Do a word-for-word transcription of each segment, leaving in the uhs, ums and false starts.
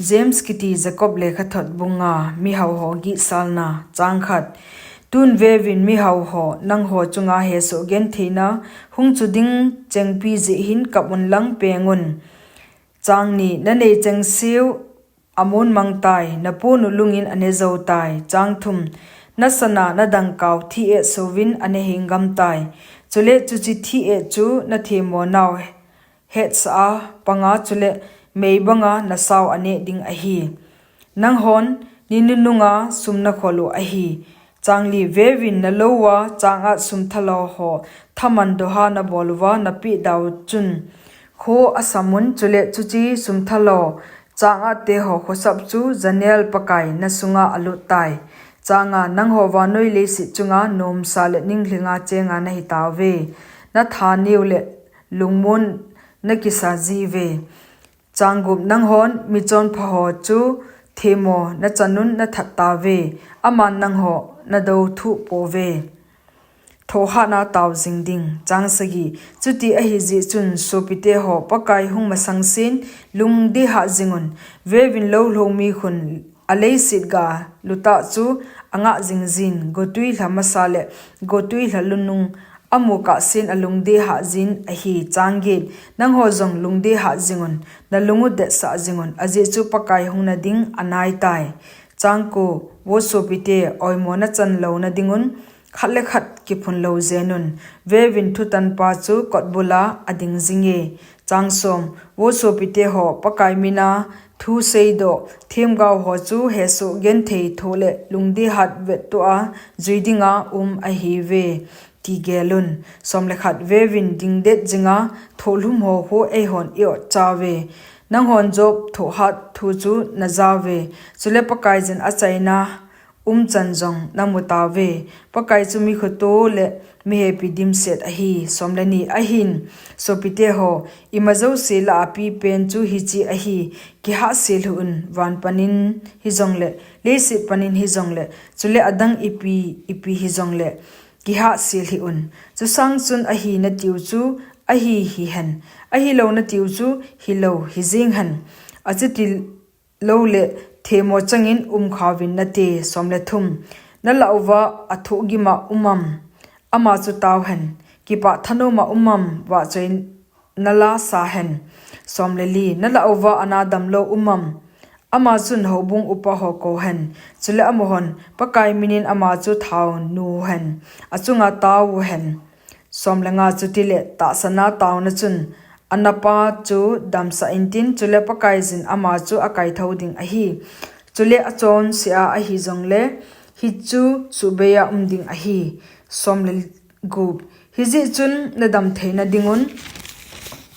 James kiti Jacob lekhathot bung nga. Mihauho gihsalna. Chang khat. Tun veuvin mihauho, nangho chunga hesoh gentheina hung chu ding chengpi jeh hin kap unlang peng un. Chang ni. Nanei chengseu amun mang tai, napunu lungin ane jou tai. Chang thum. Nasana nadangkau thi-et souvin ane hing gam tai. Chule chuche thi-et chu nathemmo nau hetsah a panga chule mei banga nasao aneh ding ahi. Nanghon ni nununga sum nakhol u ahi. Chang li. Veuvin nalouva chang at sum thalou ho thaman doha nabol uva napeh dau chun kho asam un, chule chuche sum thalou chang at teho khosap chu janel Pakai nasunga alut tai. Chang nga. Nangho vannoi leiset chunga nomsa le ninglhinga chenga nahi tauve. Nathaneu le lungmon nakisa jiuve. Chang gup. Nanghon michonpha ho chu themmo nachan un nathat tauve. Aman nangho nadouthuh pouve. Thohhatna tao jing ding. Chang sagi. Chuti ahi jeh chun sopite ho, Pakai hung masang sen lungdeha jing un. Veuvin lou lhou mi khun aleiset ga lutah chu angah jing jin, gotwi lha masa le gotwi lha lunung amu kah sen alungdeha jin ahi. Chang get. Nangho jong lungdeha jing un, nalung u detsah jing un, ajeh chu Pakai hung nading anai tai. Chang ko. Vo sopite, oimo nachan louna ding un khat le khat kiphun lou jen un. Veuvin thutanpa chu kotbula ading jinge. Chang som. Vo sopite ho, Pakai mina thu seidoh themgao ho chu hesoh genthei thoh le lungdehat vettoh a jui dinga um ahiuve, ti gel un. Som le khat. Veuvin dingdet jinga thohlhum ho khu eihon i-ot chauve. Nanghon Job thohhat thu chu najauve. Chule Pakaiyin achaina umchan jong namu tauve. Pakai chu mi khoto le mi hepi dimset ahi. Som le ni. Ahin, sopite ho, ima jouse lah a pipen chu hiche ahi, kihahse lhu un, van panin hijongle, leiset panin hijongle, chule adang ipi ipi hijongle, kihahse lhih un. Chusang chun ahi natiu chu ahi hihen, ahilou natiu chu hilou hijeng hen. Achuti loule themmo changin umkhauvin nate. Som le thum. Nalah uva athohgima um am, ama chu tao hen. Kipah thanoma um am, vahchoi nalasa hen. Som le li. Nalah uva ana damlou um am, ama chun houbung upa ho kou hen. Chule amahon Pakai minin ama chu thaonu hen, achunga taou hen. Som le nga. Chutile tahsana taona chun anapa chu damsah intin, chule Pakaiyin ama chu akaithou ding ahi. Chule achonsea ahijongle hichu suhbeiya um ding ahi. Som le gup. Hijeh chun nadam theina dingun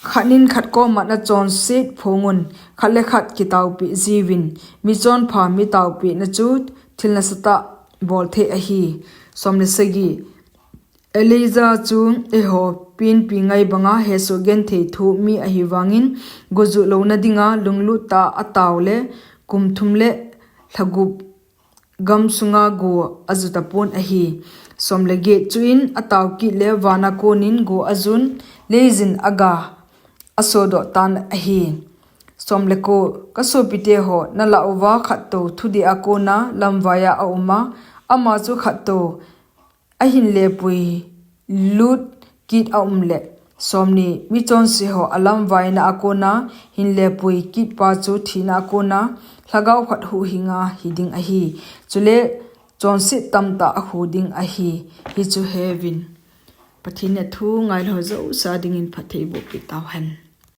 khatnin khat koma nachonset phongun, khat le khat kitaopeh jiuvin. Michonpha mi taopehna chu thil nasatah bol thei ahi. Som le sagi. Elijah chu eiho penpi ngai banga hesoh genthei thoh mi ahivangin, gojuh louna dinga lunglut tah a ataole kum thum le lha gup gamsunga go ajuh tapon ahi. Som le get. Chuin atao kit le vana konin go ajun, leiyin aga asodoh tan ahi. Som le ko. Kasopite ho, nalah uva khattou thudih a kona lamvaiya auma, ama chu khattou ahinlepui lut kit aumle. Som ni. Michonse ho alamvaina a kona hinlepui kitpa chu thina a kona lhagao khat huhhinga hiding ahi. Chule chonset tamtah akhu ding ahi. Hichu heuvin. Pathen in athu ngailou jouse dingin phatthei bohpeh tauhen.